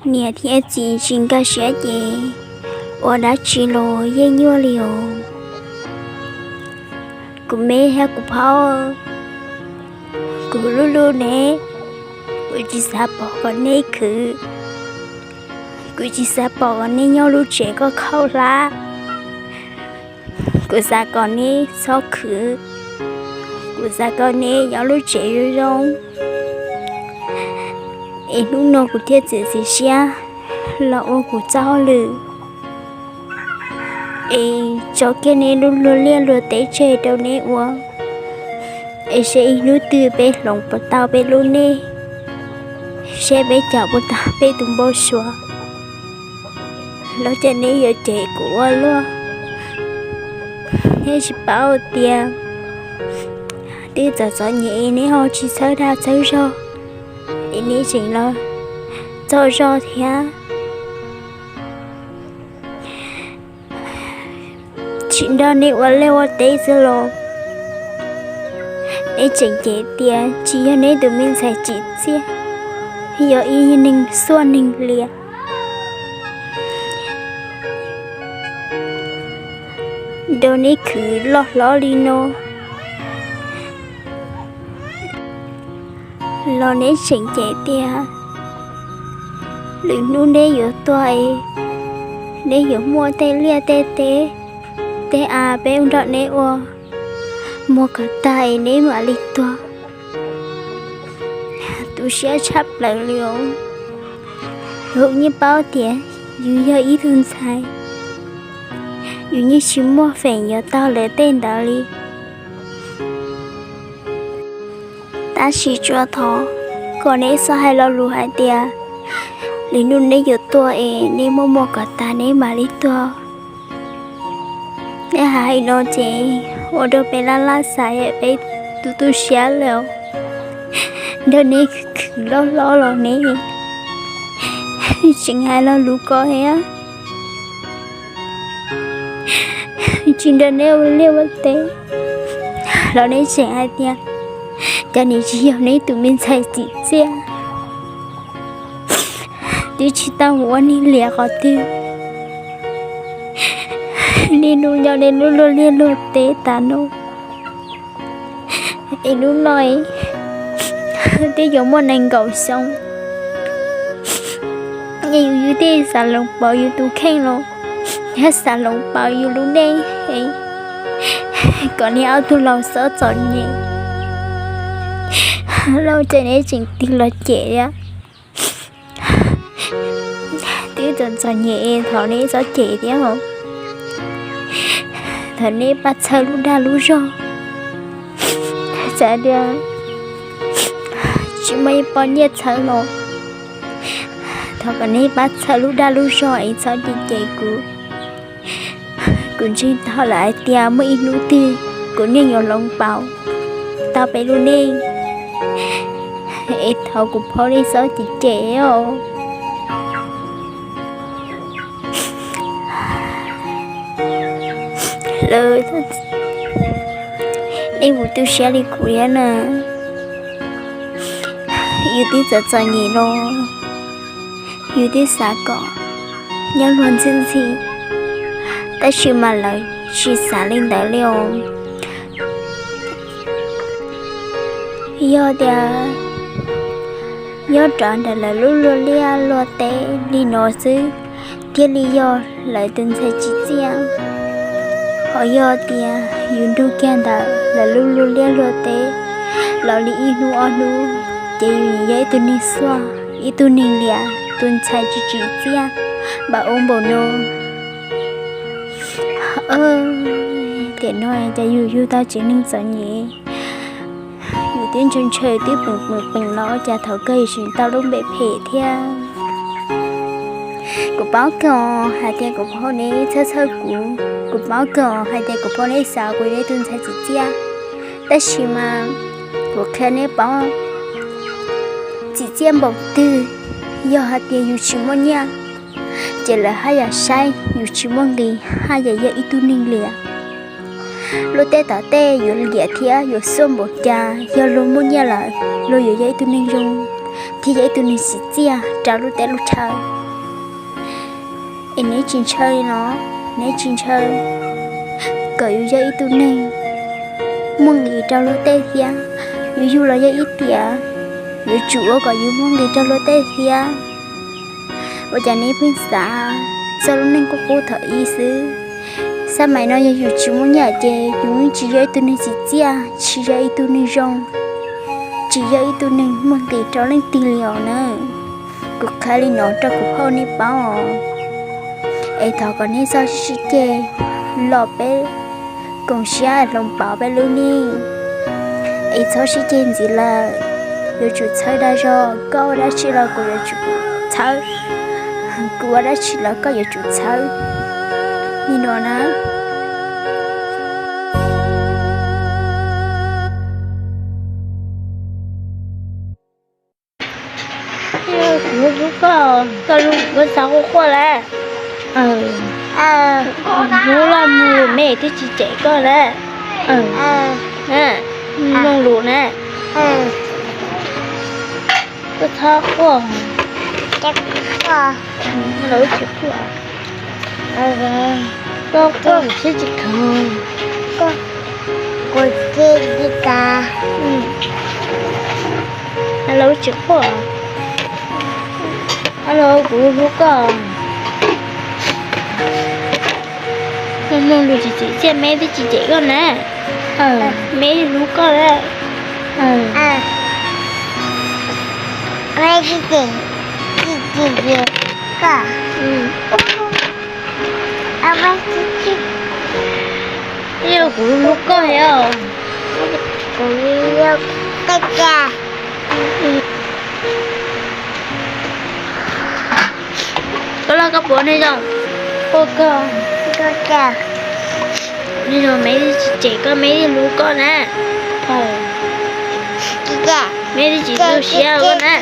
Niam thiab txiv tsis nkag siab ces ua dab tsi los yeej nyuaj li os. Kuv me thiab kuv phauj, kuv hlub hlub neb, kuv tsis xav pom kom neb khwv, kuv tsis xav pom kom neb nyob lub tsev koj khaub hlab. Kuv xav kom neb txhob khwv, kuv xav kom neb nyob lub tsev zoo zoo. Es hnub no kuv thiaj txiav txim siab los ua kuv txoj hauj lwm, es tso kiag neb lub luag liaj luag teb tseg rau neb ua, es seb ib hnub twg peb hloov puas tau peb lub neej, seb peb cog puas tau peb tus npau suav los ces neb yuav cem kuv ua luaj. Neb tsis paub tias twb txom txom nyem neb ho tsis txhawb dag txhawb zog, es neb tseem los txog zog thiab. Tsis nrog neb ua liaj ua teb xwb los neb tseem cem tias tsis yog neb tus me ntxhais tsim txiaj, yog ib neeg xuaj neeg liam. Nrog neb khwv loj hlob li no los neb tseem cem tias lwm hnub neb yuav tuag es neb yuav muaj tej liaj tej teb, tej av peb ua nrog neb ua, muag kom tag es neb mam li tuag. Tu siab tshaj plaws li os. Yus yeej paub tias yus yog ib tug ntxhais, yus yeej tsis muaj feem yuav taug lawv tej ntawd li. Tab sis tsuas thov kom neb txhob hais lo lus hais tias lwm hnub neb yuav tuag es neb muab muag kom tas neb mam li tuag. Neb hais li no ces ua rau peb laj laj xav, peb tu tu siab lawm. Nrog neb khwv loj hlob los neb tseem hais lo lus ko thiab. Tsis nrog neb ua liaj ua teb los neb tseem hais tias cov niam tsis yog neb tus me ntxhais tsim txiaj, twb tsis tau ua neeg liam qhov twg. Niaj hnub nyob neb lub luag liaj luag teb tas no, es hnub no twb yuav muaj nees nkaum xyoo, es yus twb xav hloov pauv yus tus kheej los, yog xav hloov pauv yus lub neej, kom neb ob tug laus txhob txom nyem. Los ces neb tseem tig los cem thiab. Twb txom txom nyem thov neb txhob cem thiab os. Thov neb pab txhawb lub dag lub zog, txawm tias tsis muaj ib pob nyiaj txhawb los thov kom neb pab txhawb lub dag lub zog es txhob cem cem kuv. Kuv ntseeg tau lawm hais tias muaj ib hnub twg kuv niaj yuav hloov pauv tau peb lub neej, es thov kuv phauj nej txhob cem cem os. Lawv, nej mus tu siab li kuv thiab na. Yus twb txom txom nyem los yus twb xav kom nyob luag ntxhi ntxhi, tab sis mas lawv tsis xav li ntawd li os. Yog tias nyob rov ntawm lawv lub luag liaj luag teb li no xwb thiaj li yog lawv tus ntxhais tsim txiaj. Ho yog tias yus nrug kiag ntawm lawv lub luag liaj luag teb los li ib hnub ob hnub, ces yus yog ib tug neeg xuaj, ib tug neeg liam, tus ntxhais tsis tsim txiaj npaum ub npaum no. Tiam no cas yus yug tau tsev neeg txom nyem, yus twb ntshaw ntshaw twb peem peem peem los ua cas thaum kawg yus tseem tau lub npe phem thiab. Kuv paub kawg hais tias kuv phauj neb txhawj txhawj kuv, kuv paub kawg hais tias kuv phauj neb xav kuv yog ib tug ntxhais tsim txiaj, tab sis mas kuv qhia neb paub, tsim txiaj npaum twg, yog hais tias yus tsis muaj nyiaj ces lawv haj yam saib yus tsis muaj nqis, haj yam yog ib tug neeg liam. Luag tej tom tej yuav liam thiab yuav xuaj npaum cas, yog luag muaj nyiaj lawm luag yuav yog ib tug neeg zoo. thiaj yog ib tug neeg tsim txiaj rau lub teb lub chaw. Es neb tsis ntshaw li no, neb tsis ntshaw kom yus yog ib tug neeg muaj nqis rau luag tej thiab. Yus yug los yog ib tiam, yuav tsum ua kom yus muaj nqis rau luag tej thiab. Ua cas neb pheej xav txog lub neej qub qub thaum ub xwb? Xab maim no yog yus tsis muaj nyiaj ces yus yeej tsis yog ib tug neeg tsim txiaj, tsis yog ib tug neeg zoo, tsis yog ib tug neeg muaj nqis rau leej twg li os na. Kuv qhia li no rau kuv phauj nej paub os. Es thov kom nej txhob sib ceg, los peb koom siab hloov pauv peb lub neej. Es txhob sib ceg ntxiv lawm, yuav tsum txhawb dag zog, koj ua dab tsi los kuv yuav tsum txhawb, kuv ua dab tsi los koj yuav tsum txhawb. Li no na. Kuv hlub koj, koj hlub kuv, koj xav quaj quaj lawm. Hnub loj mus lus me twb tsis cem koj lawm. Mloog lus na. Koj txhob quaj. Los wb tsis quaj. Koj quaj kuv siab tsis kheev. Kuv siab tsis kheev. Los wb tsis quaj. Los kuv hlub koj. Mloog lus tsis tsim txiaj, me twb tsis cem koj na. Me hlub koj lawm. Yog kuv hlub koj os. Koj loj koj puas nej zoo? Koj, nej zoo, me tsis cem koj, me hlub koj na. Me tsis tu siab koj na.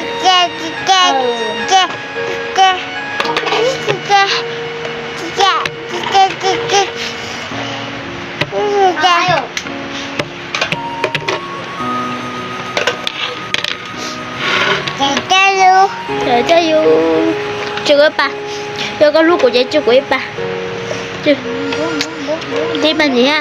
Coj yus, tsis kuv ib pas, yog koj hlub kuv ces tsis kuv ib pas. Tib pas ntxiv.